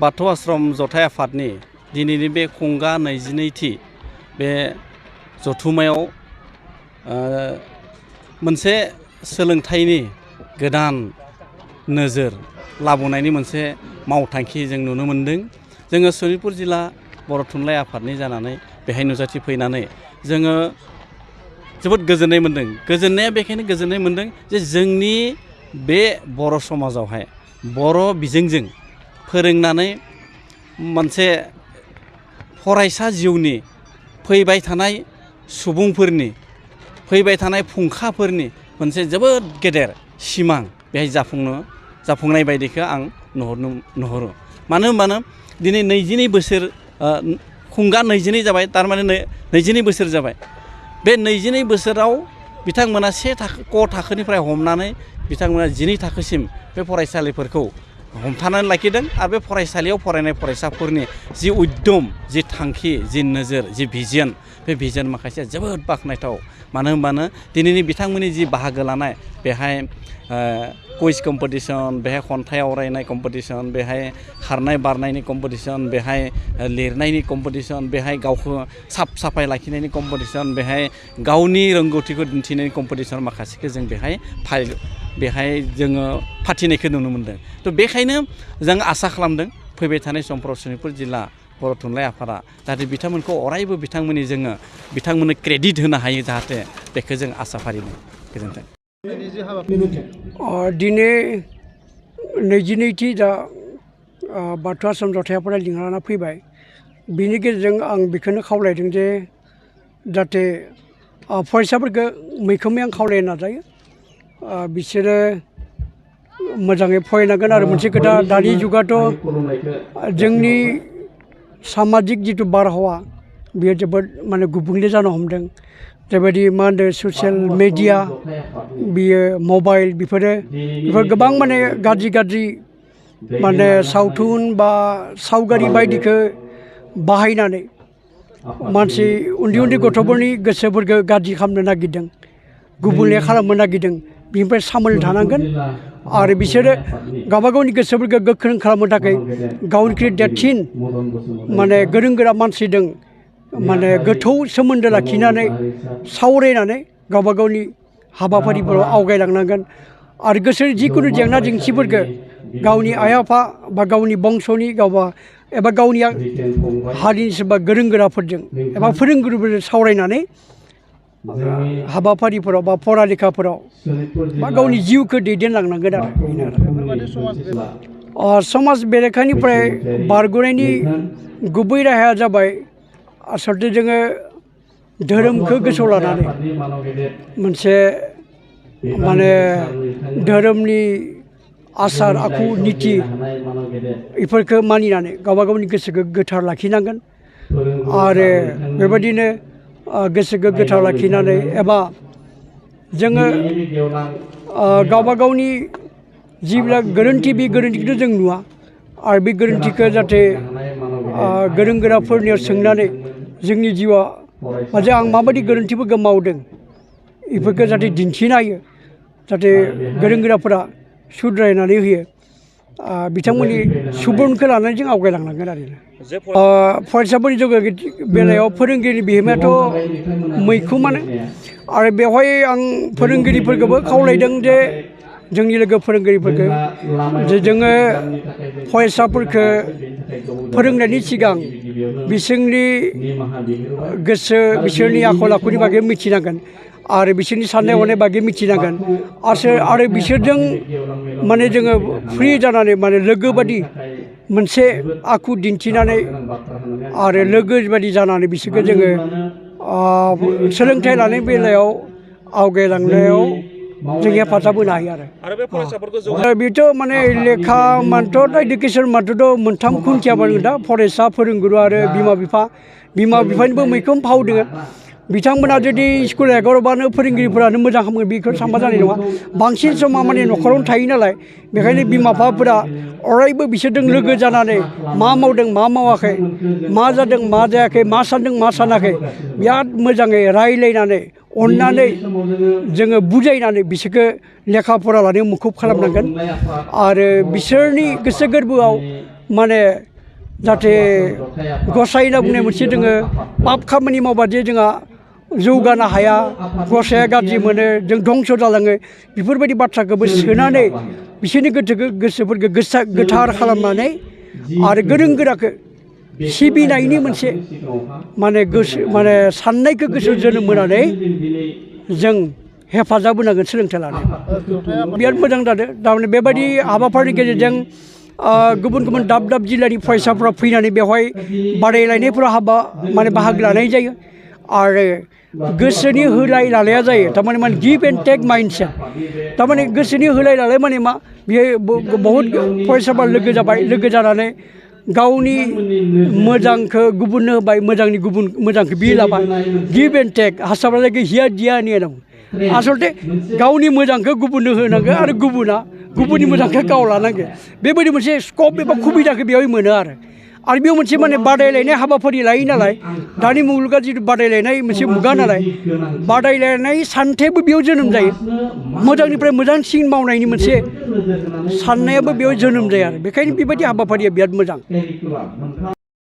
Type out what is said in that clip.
बाथौ आश्रम जथाइ आफादनि दिनैनि बे खुंगा 22थि बे जथुमायाव मोनसे सोलोंथाइनि गोदान नोजोर लाबोनायनि मोनसे मावथांखि जों नुनो मोन्दों। जोङो सनितपुर जिल्ला बर' थुनलाइ आफादनि जानानै बेहाय नुजाथि फैनानै जोङो जोबोद गोजोननाय मोन्दों। गोजोननाया बेखायनो गोजोननाय मोन्दों जे जोंनि बे बर' समाजावहाय बर' बिजोंजों फोरोंनानै मोनसे फरायसा जिउनि फैबाय थानाय सुबुंफोरनि फैबाय थानाय फुंखाफोरनि मोनसे जोबोद गेदेर सिमां बेहाय जाफुंनाय बायदिखौ आं नुहुरो। मानो होनबानो दिनै 22 बोसोर खुंगा 22 जाबाय, थारमाने 22 बोसोर जाबाय। बे 22 बोसोराव बिथांमोना क थाखोनिफ्राय हमनानै बिथांमोना 12 थाखोसिम बे फरायसालिफोरखौ हमथानानै लाखिदों आरो बे फरायसालियाव फरायनाय फरायसाफोरनि जि उद्यम, जि थांखि, जि नोजोर, जि भिजन, बे भिजन माखासेया जोबोद बाख्नायथाव। मानो होनबानो दिनैनि बिथांमोननि जि बाहागो लानाय बेहाय कुइज कम्पिटिशन, बेहाय खन्थाइ आवरायनाय कम्पिटिशन, बेहाय खारनाय बारनायनि कम्पिटिशन, बेहाय लिरनायनि कम्पिटिशन, बेहाय गावखौ साफ साफाय लाखिनायनि कम्पिटिशन, बेहाय गावनि रोंगौथिखौ दिन्थिनायनि कम्पिटिशन माखासेखौ जों बेहाय जोङो फाथिनायखौ नुनो मोन्दों। थ' बेखायनो जों आसा खालामदों फैबाय थानाय समफोराव सनितपुर जिल्ला बर' थुनलाइ आफादा जाहाथे बिथांमोनखौ अरायबो बिथांमोननो क्रेडिट होनो हायो, जाहाथे बेखौ जों आसा फारिदों। गोजोन्थों। दिनै 22थि जा बाथौ आश्रम जथाइ आफादा लिंहरना फैबाय। बिनि गेजेरजों आं बेखौनो खावलायदों जे जाहाथे फरायसाफोरखौ मैखोमै आं खावलायनो नाजायो बिसोरो मोजाङै फरायनांगोन। आरो मोनसे खोथा, दानि जुगाथ' जोंनि सामाजिक जिथु बारहावा बेयो जोबोद गुबुंले जानो हमदों। जेबायदि मा होनदों ससियेल मेडिया, बियो मबाइल, बेफोर गोबां गाज्रि सावथुन बा सावगारि बायदिखौ बाहायनानै मानसि उन्दै गथ'फोरनि गोसोफोरखौ गाज्रि खालामनो नागिरदों, गुबुंले खालामनो नागिरदों। बिनिफ्राय सामोल थानांगोन आरो बिसोरो गावबा गावनि गोसोफोरखौ गोख्रों खालामनो थाखाय गावनिख्रुइ देरसिन गोरों गोरा मानसिजों गोथौ सोमोन्दो लाखिनानै सावरायनानै गावबा गावनि हाबाफारिफोराव आवगायलांनांगोन। आरो गोसोनि जिखुनु जेंना जेंसिफोरखौ गावनि आइ आफा बा गावनि बंस'नि एबा गावनि हारिनि सोरबा गोरों गोराफोरजों एबा फोरोंगुरुफोरजों सावरायनानै हाबाफारिफोराव बा फरालेखाफोराव बा गावनि जिउखौ दैदेनलांनांगोन आरो। समाज बेरेखानिफ्राय बारग'नायनि गुबै राहाया जाबाय आसलथे जोङो धोरोमखौ गोसोआव लानानै मोनसे धोरोमनि आसार आखु निथि बेफोरखौ मानिनानै गावबा गावनि गोसोखौ गोथार लाखिनांगोन। आरो बेबायदिनो गोसोखौ गोथार लाखिनानै एबा जोङो गावबा गावनि जिबिला गोरोन्थि, बे गोरोन्थिखौथ' जों नुवा। आरो बे गोरोन्थिखौ जाहाथे गोरों गोराफोरनियाव सोंनानै जोंनि जिउआ आं माबायदि गोरोन्थिफोरखौ मावदों बेफोरखौ जाहाथे दिन्थिनो हायो, जाहाथे गोरों गोराफोरा सुद्रायनानै होयो। बिथांमोननि सुबुरुनखौ लानानै जों आवगायलांनांगोन आरो। फरायसाफोरनि जौगानायनि बेलायाव फोरोंगिरिनि बिहोमायाथ' मैखोमानो। आरो बेवहाय आं फोरोंगिरिफोरखौबो खावलायदों जे जोंनि लोगो फोरोंगिरिफोरखौ जे जोङो फरायसाफोरखौ फोरोंनायनि सिगां बिसोरनि गोसो, बिसोरनि आखल आखुनि बागै मिथिनांगोन आरो बिसोरनि साननाय हनाय बागै मिथिनांगोन। आरो बिसोरजों जोङो फ्रि जानानै लोगो बादि मोनसे आखु दिन्थिनानै आरो लोगो बादि जानानै बिसोरखौ जोङो सोलोंथाइ लानायनि बेलायाव आवगायलांनायाव जों हेफाजाब होनो हायो आरो बेथ' लेखा इडुकेसन मोनथाम खुन्थिया दा फरायसा, फोरोंगुरु आरो बिमा बिफानिबो मैखोम फाव दङ। बिथांमोना जुदि स्कुल एगारबानो फोरोंगिरिफोरानो मोजां खालामो बेखौ सानबा जानाय नङा। बांसिन समा न'खरावनो थायो नालाय, बेखायनो बिमा बिफाफोरा अरायबो बिसोरजों लोगो जानानै मा मावदों मा मावाखै, मा जादों मा जायाखै, मा सानदों मा सानाखै, बिराद मोजाङै रायलायनानै अननानै जोङो बुजायनानै बिसोरखौ लेखा फरा लानायाव मुखुब खालामनांगोन। आरो बिसोरनि गोसो गोरबोआव माने जाहाथे गसाइ होनना बुंनाय मोनसे दोङो पाप खामानि मावबादि जोंहा जौगानो हाया गसाइया गाज्रि मोनो जों धंस जालाङो बेफोरबायदि बाथ्राखौबो सोनानै बिसोरनि गोसोफोरखौ गोथार खालामनानै आरो गोरों गोराखौ सिबिनायनि मोनसे माने साननायखौ गोसोआव जोनोम होनानै जों हेफाजाब होनांगोन सोलोंथाइ लानायाव बिराद मोजां जादों थारमाने बेबायदि हाबाफारिनि गेजेरजों गुबुन गुबुन दाब दाब जिल्लानि फरायसाफोरा फैनानै बेवहाय बादायलायनायफोराव बाहागो लानाय जायो आरो गोसोनि होलाय लालाया जायो थारमाने गिभ एन्ड टेक माइन्डसेट थारमाने गोसोनि होलाय लालाय माने मा बेयो बहुद फरायसाफोरा लोगो जाबाय लोगो जानानै गावनि मोजांखौ गुबुननो होबाय मोजांखौ बियो लाबाय गिभ एन्ड टेक हारसाफ्रा जायखि हिया दिया होननाय दं आसलथे गावनि मोजांखौ गुबुननो होनांगौ आरो गुबुना गुबुननि मोजांखौ गाव लानांगौ बेबायदि मोनसे स्कप एबा सुबिदाखौ बेवहाय मोनो आरो बेयाव मोनसे माने बादायलायनाय हाबाफारि लायो नालाय दानि मुलुगा जिथु बादायलायनाय मोनसे मुगा नालाय बादायलायनाय सानथायाबो बेयाव जोनोम जायो मोजांनिफ्राय मोजांसिन मावनायनि मोनसे साननायाबो बेयाव जोनोम जायो आरो बेखायनो बेबायदि हाबाफारिया बिराद मोजां